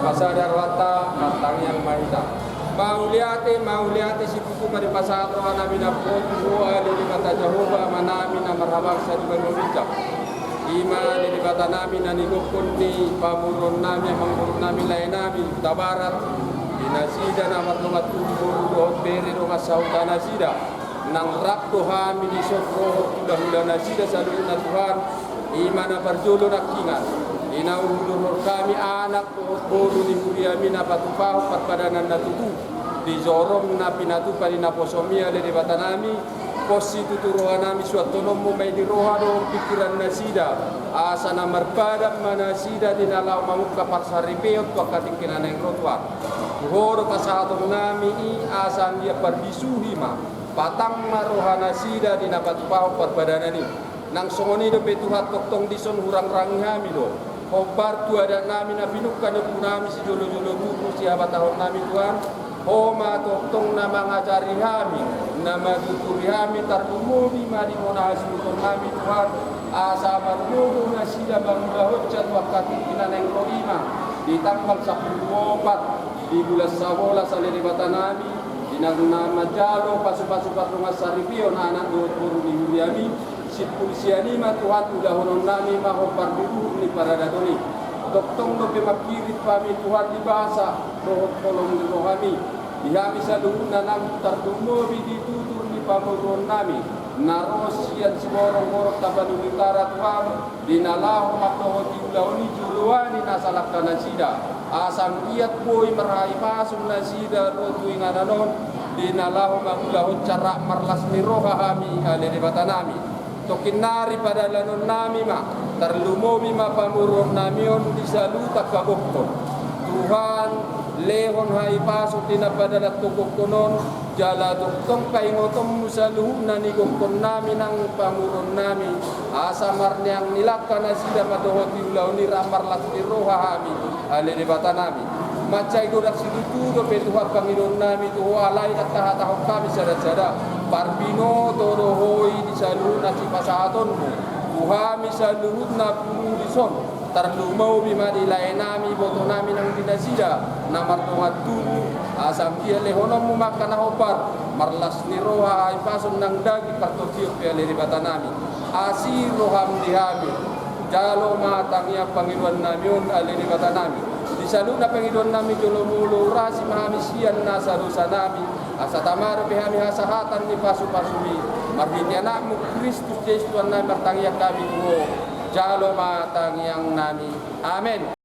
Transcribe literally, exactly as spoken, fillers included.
Pasada rohanta, martangiang ma hita. Mauliate, mauliate, sipupu ma di pasahat rohanami na poggu ale Debata Jahowa, Amanami na marhabangsa di banua ginjang. I ma ale Debatanami na nigokhon ni pamoruonnami, amangborunami, laenami, Hutabarat, di nasida na mardongan tubu, boru dohot bere, dongan sahuta nasida. Nang rap do hami dison dohot hulahula nasida saluhutna Tuhan, i ma na parjolo nangkiningan. Di na huhudurhon hami anak dohot boru ni huriami na patupahon parbadanan na tutu, di jorom na pinatupa ni naposomi ale Debatanami, pos situtu rohanami suanhononmu ma i di roha dohot pingkiran nasida, asa na marpadan ma nasida di na laho mangungkap parsaripeon tu angka tingki na naeng ro Tuhan. Tu Ho do pasahatonnami i, asa anggiat parbisuhi ma, patang ma roha nasida di na patupahon parbadanan i. Nang songon i dope Tuhan, tongtong dison hurangrangi hami do hombar tu adatnami na pinungka ni ompunami sijolojolo tubu sihabatahonnami Tuhan. Ho ma tongtong na mangajari hami, na manuturi hami, tarlumobi ma di hona hasuhutonnami Tuhan, asa margogo nasida mangulahon sian tu angka tingki na naeng ro i ma di tanggal sampulu opat di bulan sabolas ale Debatanami, di na manjalo pasupasu pardongansaripeon anak dohot boru ni huriami, simpul sian i ma Tuhan ulahononnami ma hombar di ruhut ni paradaton i. Tongtong dope mangkirim hami Tuhan di basa dohot holong ni rohami di hami saluhutna, nang tarlumobi di tutur ni pamoruonnami na ro sian Siborongborong Tapanuli Utara Tuhan, di na laho mandohoti ulaon i joloan ni na salangka nasida, asa anggiat boi marhahipason nasida ro tu inganan on, di na laho mangulahon, sai rap marlas ni roha hami ale Debatanami. Tongkin nari padalanonnami ma, tarlumobi ma pamoruonnami on di saluhut angka gokhon. Tuhan, lehon hahipason di na padalanhon gokhon on, jala tongtong paingotonmu saluhutna nigokhonnami nang pamoruonnami, asa marneang ni langka nasida mandohoti ulaon i rap marlas ni roha hami ale Debatanami. Mansai godang situtu dope Tuhan pangidoannami tu Ho, alai ndang tahatahon hami sadasada, parbinoto do Ho i di saluhut na sipasahatonmu tu hami saluhutna pungu dison. Tarlumobi ma di laenami, ibotonami nang di nasida na mardongan tubu, asa anggiat lehononmu ma angka na hombar, marlas ni roha, hahipason nang daging partondion pe ale Debatanami. Asi roham di hami, jalo ma tangiang pangidoannami on ale Debatanami. Di saluhutna pangidoannami jolo molo urasi ma hami sian nasa dosanami, asa tama dope hami hasahatan ni pasupasumi. Marhite Anakmu Kristus Jesus Tuhannami martangiang hami tu Ho. Jalo ma tangiangnami. Amen.